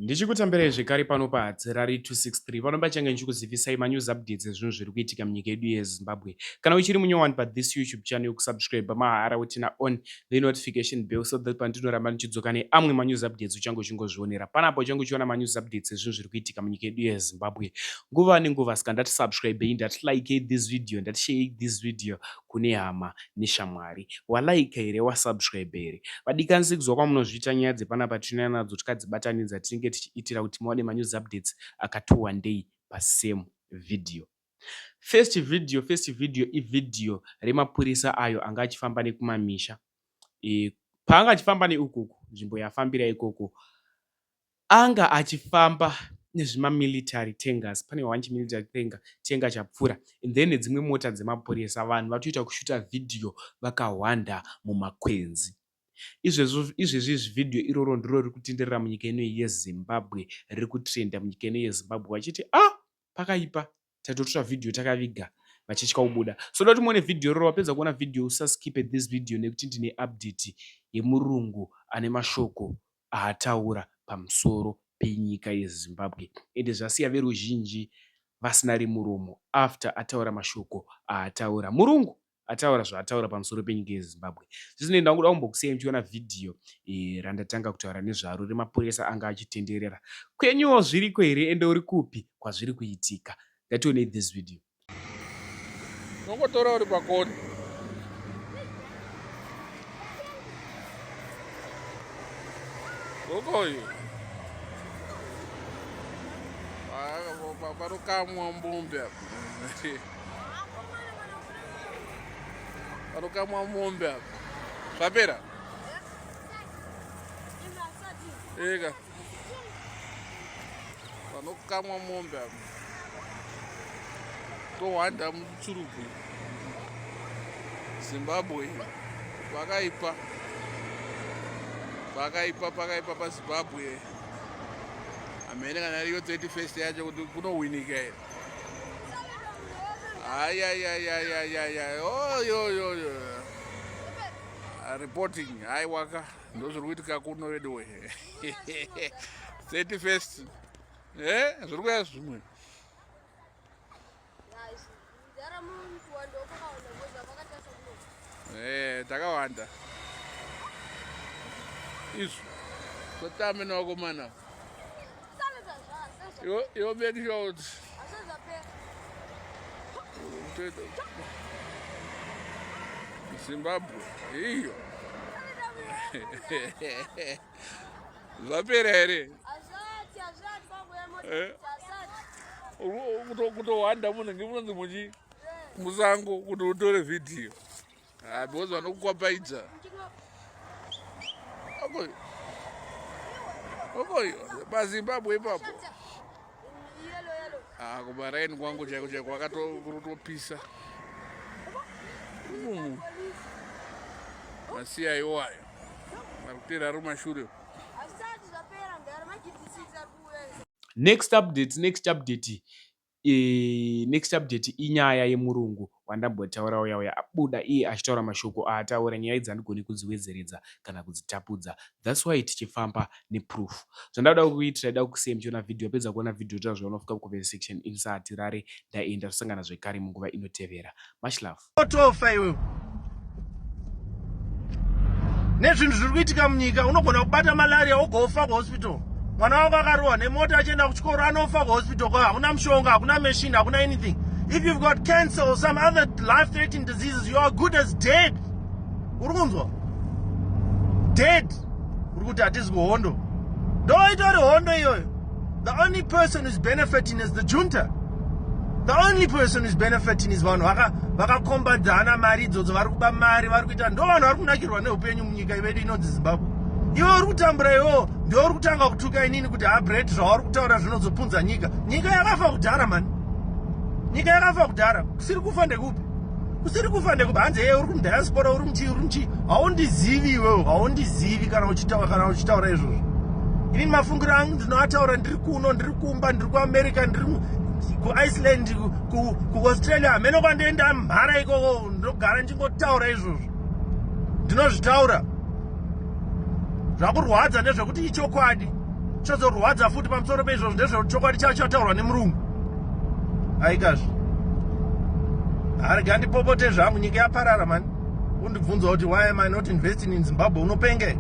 Ndichikutambirai zvekare pano paHatirari 263 pano pachange ndichikuzivisai manews updates ezvinhu zviri kuitika munyika yedu yeZimbabwe. Kana uchiri munyowani pathis YouTube channel kusubscribe mahara utina on the notification bell so that pandinoramba ndichidzoka neamwe manews updates uchange uchingozvionera. Panapa uchange uchiona manews updates ezvinhu zviri kuitika munyika yedu yeZimbabwe nguva nenguva. Saka ndati subscribei, ndati likei this video, ndati sharei this video kune hama neshamwari. Walaika here, wasubscribe here? Vadikani, sekuziva kwamunozviita, nyaya dzepanapa tinouya nadzo tikadzibatanidza. Tinenge tichiitira kuti muwane manews updates akati wandei pasame video. First video, first video ivideo remapurisa ayo anga achifamba nekumamisha. Paanga achifamba neukuku, nzvimbo yafambira ikoko, anga achifamba nezvimamilitary tankers. Pane one chimilitary tanker chapfuura and then nedzimwe mota dzemapurisa. Vanhu vatoita kushuta vhidhiyo vakahwanda mumakwenzi. Izvezvi izvi vhidhiyo iroro ndiro riri kutenderera munyika ino yeZimbabwe, riri kutrenda munyika ino yeZimbabwe, vachiti, "A ah, pakaipa, tatotora vhidhiyo takaviga," vachitya kubuda. So da kuti muone vhidhiyo iroro. Wapedza kuona vhidhiyo, usaskipe this video nekuti ndine update yemurungu ane mashoko aataura pamusoro penyika yeZimbabwe, ende zvasiya veruzhinji vasina remuromo after ataura mashoko aataura. Murungu ataura zvaataura pamusoro penyika yeZimbabwe. Zvisinei, ndangoda kumbokusiyai muchiona vhidhiyo randatanga kutaura nezvaro remapurisa anga achitenderera. Kwenyuwo zviriko here, ende uri kupi kwazviri kuitika? Ngationei this video. Unongotora uri pakoni. Ukoyo panokamwa mombe apa, panokamwa mombe apa. Zvapera ega, panokamwa mombe apa, tohwanda muchurugwi. Zimbabwe pakaipa, pakaipa, pakaipa paZimbabwe. Hamene kana riyo 31st yacho kuti kunowinika here. Ayayayayayaya, oyoyoyo, reporting. Haiwaka, ndozviri kuitika kuno veduwe. 31st e zviri kuya zvimwe. Takawanda izvo, totame nevakomana. Iwo make sure kuti Zimbabwe iyo zvapera here. Kutohwanda munenge munonzi muchi musango kuti utore vhidhiyo because vanokukwapaidza. Okoyo, okoyo, paZimbabwe ipapo. Kumaraini kwangu chaiko chaiko kwakatopisa mumu. Masiya iwayo ari kutera ari kumashure. Next update, next update, next update inyaya yemurungu wandambotaura uya uya abuda iye achitaura mashoko aataura. Nyaya idzi handigoni kudziwedzeredza kana kudzitapudza, that's why tichifamba neproof. Zvandauda kukuitira, ida kukusiyai muchiona vhidhiyo. Apedza kuona vhidhiyo, taura zvaunofunga mucomment section. Insati rare ndaenda, tosangana zvekare munguva inotevera. Much love. Otofa iwewe nezvinhu zviri kuitika munyika. Unogona kubata malaria wogofa kuhospital. Mwana wako akarohwa nemota achienda kuchikoro, anofa kuhospital kwa hakuna mushonga, hakuna machine, hakuna anything. If you've got cancer or some other life threatening diseases, you are good as dead. Uri kunzwa? Dead. Uri kuti hatisi kuhondo? Ndo itori hondo iyoyo. The only person who's benefiting is the junta. The only person who's benefiting is vanhu vakakombadzana mari idzodzo, vari kuba mari, vari kuita, ndo vanhu vari kunakirwa neupenyu munyika yedu inonzi Zimbabwe. Iwe uri kutambura, iwewo ndiwe uri kutanga kutuka inini kuti habret, zvauri kutaura zvinozopunza nyika. Nyika yakafa kudhara mani, nyika yakafa kudhara. Kusiri kufa ndekupi? Kusiri kufa ndekupi? Hanzi ye uri kumudiaspora, uri muchii, uri muchii. Haundizivi iwewo, haundizivi kana uchitaura izvozvo. Inini mafungiro angu ndinoataura ndiri kuno, ndiri kumba, ndiri kuAmerica, ndiri kuIceland, kuAustralia, hameno kwandienda mhara ikoko. Ndinogara ndichingotaura izvozvo, ndinozvitaura. Zvakurwadza ndezvekuti ichokwadi. Chozorwadza futi pamusoro peizvozvo ndezvekuti chokwadi chacho chataurwa nemurungu. Aikazve. Harega ndipopote zvangu, nyika yaparara mani. Undibvunza kuti why am I not investing in Zimbabwe, unopenge?